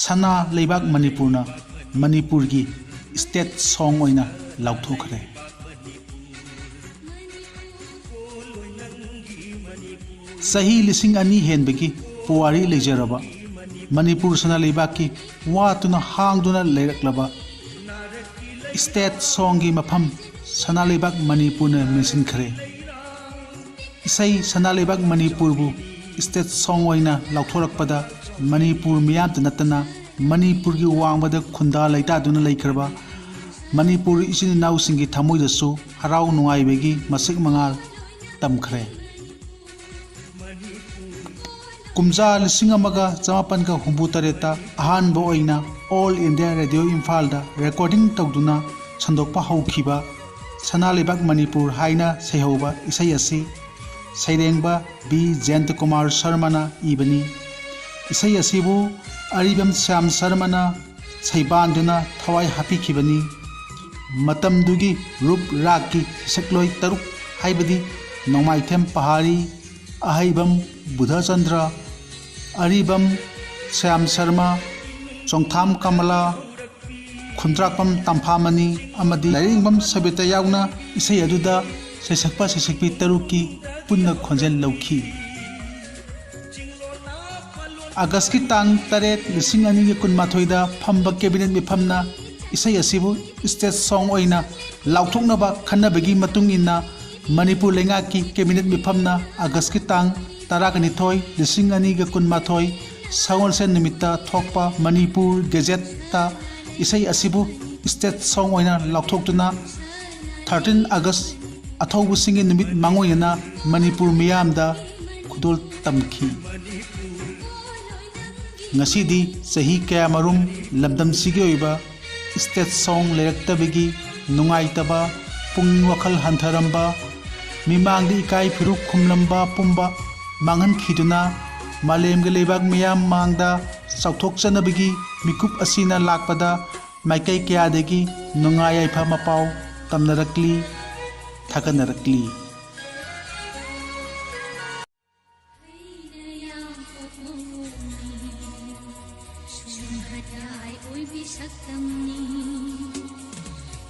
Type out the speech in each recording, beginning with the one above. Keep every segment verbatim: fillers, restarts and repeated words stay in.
ꯁꯅꯥ ꯂꯩꯕꯥꯛ ꯃꯅꯤꯄꯨꯔꯅ ꯃꯅꯤꯄꯨꯔꯒꯤ state song ꯑꯣꯏꯅ ꯂꯥꯎꯊꯣꯛꯈ꯭ꯔꯦ꯫ ꯆꯍꯤ ꯂꯤꯁꯤꯡ ꯑꯅꯤ ꯍꯦꯟꯕꯒꯤ ꯄꯨꯋꯥꯔꯤ ꯂꯩꯖꯔꯕ ꯃꯅꯤꯄꯨꯔ ꯁꯅꯥ ꯂꯩꯕꯥꯛꯀꯤ ꯋꯥꯠꯇꯨꯅ ꯍꯥꯡꯗꯨꯅ ꯂꯩꯔꯛꯂꯕ state songꯒꯤ ꯃꯐꯝ ꯁꯅꯥ ꯂꯩꯕꯥꯛ ꯃꯅꯤꯄꯨꯔꯅ ꯃꯦꯟꯁꯤꯟꯈ꯭ꯔꯦ꯫ ꯏꯁꯩ ꯁꯅꯥ ꯂꯩꯕꯥꯛ ꯃꯅꯤꯄꯨꯔꯕꯨ state song ꯑꯣꯏꯅ ꯂꯥꯎꯊꯣꯔꯛꯄꯗ ꯃꯅꯤꯄꯨꯔ ꯃꯤꯌꯥꯝꯇ ꯅꯠꯇꯅ ꯃꯅꯤꯄꯨꯔꯒꯤ ꯋꯥꯡꯃꯗ ꯈꯨꯟꯗꯥ ꯂꯩꯇꯥꯗꯨꯅ ꯂꯩꯈ꯭ꯔꯕ ꯃꯅꯤꯄꯨꯔ ꯏꯆꯤꯟ ꯏꯅꯥꯎꯁꯤꯡꯒꯤ ꯊꯃꯣꯏꯗꯁꯨ ꯍꯔꯥꯎ ꯅꯨꯡꯉꯥꯏꯕꯒꯤ ꯃꯁꯛ ꯃꯉꯥꯜ ꯇꯝꯈ꯭ꯔꯦ꯫ ꯀꯨꯝꯖꯥ ꯂꯤꯁꯤꯡ ꯑꯃꯒ ꯆꯃꯥꯄꯟꯒ ꯍꯨꯝꯐꯨ ꯇꯔꯦꯠꯇ ꯑꯍꯥꯟꯕ ꯑꯣꯏꯅ All India Radio ꯏꯝꯐꯥꯜꯗ recording ꯇꯧꯗꯨꯅ ꯁꯟꯗꯣꯛꯄ ꯍꯧꯈꯤꯕ ꯁꯅꯥ ꯂꯩꯕꯥꯛ ꯃꯅꯤꯄꯨꯔ ꯍꯥꯏꯅ ꯁꯩꯍꯧꯕ ꯏꯁꯩ ꯑꯁꯤ ꯁꯩꯔꯦꯡꯕ ꯕꯤ ꯖꯌꯟꯇꯀꯨꯃꯥꯔ ꯁꯔꯃꯅ ꯏꯕꯅꯤ꯫ ꯏꯁꯩ ꯑꯁꯤꯕꯨ ꯑꯔꯤꯕꯝ ꯁ꯭ꯌꯥꯝ ꯁꯔꯃꯅ ꯁꯩꯕꯥꯟꯗꯨꯅ ꯊꯋꯥꯏ ꯍꯥꯞꯄꯤꯈꯤꯕꯅꯤ꯫ ꯃꯇꯝꯗꯨꯒꯤ ꯔꯨꯞ ꯔꯥꯛꯀꯤ ꯁꯩꯁꯛꯂꯣꯏ ꯇꯔꯨꯛ ꯍꯥꯏꯕꯗꯤ ꯅꯣꯡꯃꯥꯏꯊꯦꯝ ꯄꯍꯥꯔꯤ, ꯑꯍꯩꯕꯝ ꯕꯨꯙꯆꯟꯗ꯭ꯔ, ꯑꯔꯤꯕꯝ ꯁ꯭ꯌꯥꯝ ꯁꯔꯃ, ꯆꯣꯡꯊꯥꯝ ꯀꯃꯂꯥ, ꯈꯨꯟꯗ꯭ꯔꯥꯛꯄꯝ ꯇꯝꯐꯥꯃꯅꯤ ꯑꯃꯗꯤ ꯂꯥꯏꯔꯦꯝꯕꯝ ꯁꯕꯤꯇ ꯌꯥꯎꯅ ꯏꯁꯩ ꯑꯗꯨꯗ ꯁꯩꯁꯛꯄ ꯁꯩꯁꯛꯄꯤ ꯇꯔꯨꯛꯀꯤ ꯄꯨꯟꯅ ꯈꯣꯟꯖꯦꯜ ꯂꯧꯈꯤ꯫ ꯑꯥꯒꯁꯀꯤ ꯇꯥꯡ ꯇꯔꯦꯠ, ꯂꯤꯁꯤꯡ ꯑꯅꯤꯒ ꯀꯨꯟꯃꯥꯊꯣꯏꯗ ꯐꯝꯕ cabinet ꯃꯤꯐꯝꯅ ꯏꯁꯩ ꯑꯁꯤꯕꯨ state song ꯑꯣꯏꯅ ꯂꯥꯎꯊꯣꯛꯅꯕ ꯈꯟꯅꯕꯒꯤ ꯃꯇꯨꯡ ꯏꯟꯅ ꯃꯅꯤꯄꯨꯔ ꯂꯩꯉꯥꯛꯀꯤ cabinet ꯃꯤꯐꯝꯅ ꯑꯥꯒꯁꯀꯤ ꯇꯥꯡ ꯇꯔꯥꯒ ꯅꯤꯊꯣꯏ, ꯂꯤꯁꯤꯡ ꯑꯅꯤꯒ ꯀꯨꯟꯃꯥꯊꯣꯏ, ꯁꯒꯣꯜꯁꯦꯟ ꯅꯨꯃꯤꯠꯇ ꯊꯣꯛꯄ ꯃꯅꯤꯄꯨꯔ Gazetteꯇ ꯏꯁꯩ ꯑꯁꯤꯕꯨ state song ꯑꯣꯏꯅ ꯂꯥꯎꯊꯣꯛꯇꯨꯅ thirteen August ꯑꯊꯧꯕꯁꯤꯡꯒꯤ ꯅꯨꯃꯤꯠ ꯃꯥꯡꯑꯣꯏꯅꯅ ꯃꯅꯤꯄꯨꯔ ꯃꯤꯌꯥꯝꯗ ꯈꯨꯗꯣꯜ ꯇꯝꯈꯤ꯫ ꯉꯁꯤꯗꯤ ꯆꯍꯤ ꯀꯌꯥꯃꯔꯨꯝ ꯂꯝꯗꯝꯁꯤꯒꯤ ꯑꯣꯏꯕ state song ꯂꯩꯔꯛꯇꯕꯒꯤ ꯅꯨꯡꯉꯥꯏꯇꯕ, ꯄꯨꯛꯅꯤꯡ ꯋꯥꯈꯜ ꯍꯟꯊꯔꯝꯕ, ꯃꯤꯃꯥꯡꯗ ꯏꯀꯥꯏ ꯐꯤꯔꯨꯛ ꯈꯨꯝꯂꯝꯕ ꯄꯨꯝꯕ ꯃꯥꯡꯍꯟꯈꯤꯗꯨꯅ ꯃꯥꯂꯦꯝꯒꯤ ꯂꯩꯕꯥꯛ ꯃꯤꯌꯥꯝ ꯃꯥꯡꯗ ꯆꯥꯎꯊꯣꯛꯆꯅꯕꯒꯤ ꯃꯤꯀꯨꯞ ꯑꯁꯤꯅ ꯂꯥꯛꯄꯗ ꯃꯥꯏꯀꯩ ꯀꯌꯥꯗꯒꯤ ꯅꯨꯡꯉꯥꯏ ꯌꯥꯏꯐ ꯃꯄꯥꯎ ꯇꯝꯅꯔꯛꯂꯤ, ꯊꯥꯒꯠꯅꯔꯛꯂꯤ꯫ ꯁꯛꯇꯝꯅꯤ꯫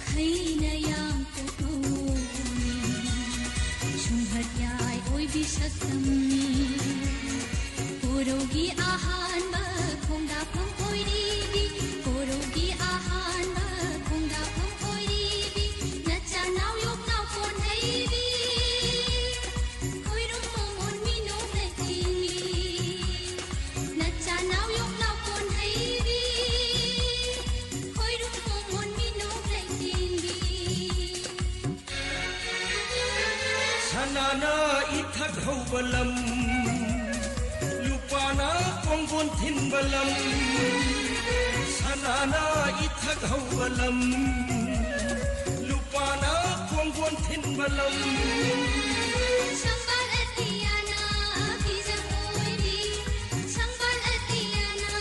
ꯈꯩꯅ ꯌꯥꯝ ꯀꯣꯛꯅꯧꯅꯤ꯫ ꯁꯨꯝꯍꯠ ꯌꯥꯏ ꯑꯣꯏꯕꯤ ꯁꯛꯇꯝꯅꯤ꯫ ꯀꯣꯔꯧꯒꯤ ꯑꯍꯥꯟꯕ ꯈꯣꯡꯗꯥꯐꯝ ꯑꯣꯏꯔꯤꯕꯤ꯫ ꯀꯣꯔꯧꯒꯤ ꯑꯍꯥꯟꯕ ꯈꯣꯡꯗꯥꯐꯝ ꯑꯣꯏꯔꯤꯕꯤ꯫ ꯅꯆꯥ ꯅꯥꯎ ꯌꯣꯛꯅꯥꯎ ꯀꯣꯟ ꯍꯩꯕꯤ꯫ ꯈꯣꯏꯔꯨꯝ ꯃꯣꯃꯣꯟ ꯃꯤꯅꯣꯛ ꯂꯩꯆꯤꯡꯕꯤ꯫ ꯅꯆꯥ ꯅꯥꯎ ꯌꯣꯛꯅꯥꯎ ꯀꯣꯟ ꯍꯩꯕꯤ꯫ ꯈꯣꯏꯔꯨꯝ ꯃꯣꯃꯣꯟ ꯃꯤꯅꯣꯛ ꯂꯩꯆꯤꯡꯕꯤ꯫ ꯁꯅꯥꯅ ꯏꯊꯛ ꯍꯧꯕ ꯂꯝ꯫ ꯂꯨꯄꯥꯅ ꯀꯣꯡꯒꯣꯟ ꯊꯤꯟꯕ ꯂꯝ꯫ ꯁꯅꯥꯅ ꯏꯊꯛ ꯍꯧꯕ ꯂꯝ꯫ ꯂꯨꯄꯥꯅ ꯀꯣꯡꯒꯣꯟ ꯊꯤꯟꯕ ꯂꯝ꯫ ꯁꯪꯕꯥꯜ ꯑꯇꯤꯌꯥꯅ ꯐꯤꯖꯝ ꯑꯣꯏꯕꯤ꯫ ꯁꯪꯕꯥꯜ ꯑꯇꯤꯌꯥꯅ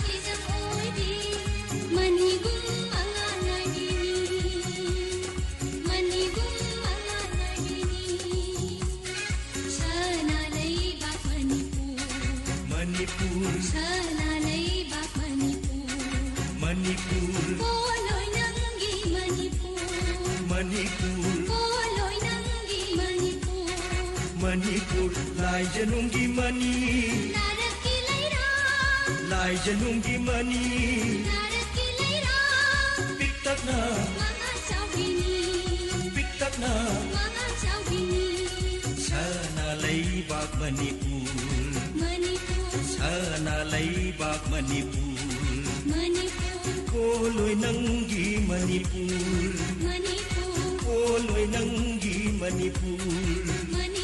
ꯐꯤꯖꯝ ꯑꯣꯏꯕꯤ꯫ ꯃꯅꯤꯒꯨꯝ ꯃꯉꯥꯜ ꯅꯥꯏꯕꯤꯅꯤ꯫ ꯃꯅꯤꯒꯨꯝ ꯃꯉꯥꯜ ꯅꯥꯏꯕꯤꯅꯤ꯫ ꯁꯅꯥ ꯂꯩꯕꯥꯛ ꯃꯅꯤꯄꯨꯔ꯫ ꯃꯅꯤꯄꯨꯔ꯫ ꯁꯅꯥ ꯂꯩꯕꯥꯛ ꯃꯅꯤꯄꯨꯔ꯫ ꯃꯅꯤꯄꯨꯔ꯫ ꯄꯣꯂꯣꯏ ꯅꯪꯒꯤ ꯃꯅꯤꯄꯨꯔ꯫ ꯃꯅꯤꯄꯨꯔ꯫ ꯄꯣꯂꯣꯏ ꯅꯪꯒꯤ ꯃꯅꯤꯄꯨꯔ꯫ ꯃꯅꯤꯄꯨꯔ ꯂꯥꯏꯖꯅꯨꯡꯒꯤ ꯃꯅꯤ꯫ ꯅꯥꯔꯛꯀꯤ ꯂꯩꯔꯥ꯫ ꯂꯥꯏꯖꯅꯨꯡꯒꯤ ꯃꯅꯤ꯫ ꯅꯥꯔꯛꯀꯤ ꯂꯩꯔꯥ꯫ ꯄꯤꯛꯇꯛꯅ꯫ ꯃꯉꯥ ꯆꯥꯎꯕꯤꯅꯤ꯫ ꯄꯤꯛꯇꯛꯅ꯫ ꯃꯉꯥ ꯆꯥꯎꯕꯤꯅꯤ꯫ ꯁꯅꯥ ꯂꯩꯕꯥꯛ ꯃꯅꯤꯄꯨꯔ꯫ ꯃꯅꯤꯄꯨꯔ꯫ ꯁꯅꯥ ꯂꯩꯕꯥꯛ ꯃꯅꯤꯄꯨꯔ꯫ ꯃꯅꯤꯄꯨꯔ꯫ ꯄꯣꯂꯣꯏ ꯅꯪꯒꯤ ꯃꯅꯤꯄꯨꯔ꯫ ꯃꯅꯤꯄꯨꯔ꯫ ꯄꯣꯂꯣꯏ ꯅꯪꯒꯤ ꯃꯅꯤꯄꯨꯔ꯫ ꯃꯅꯤꯄꯨꯔ꯫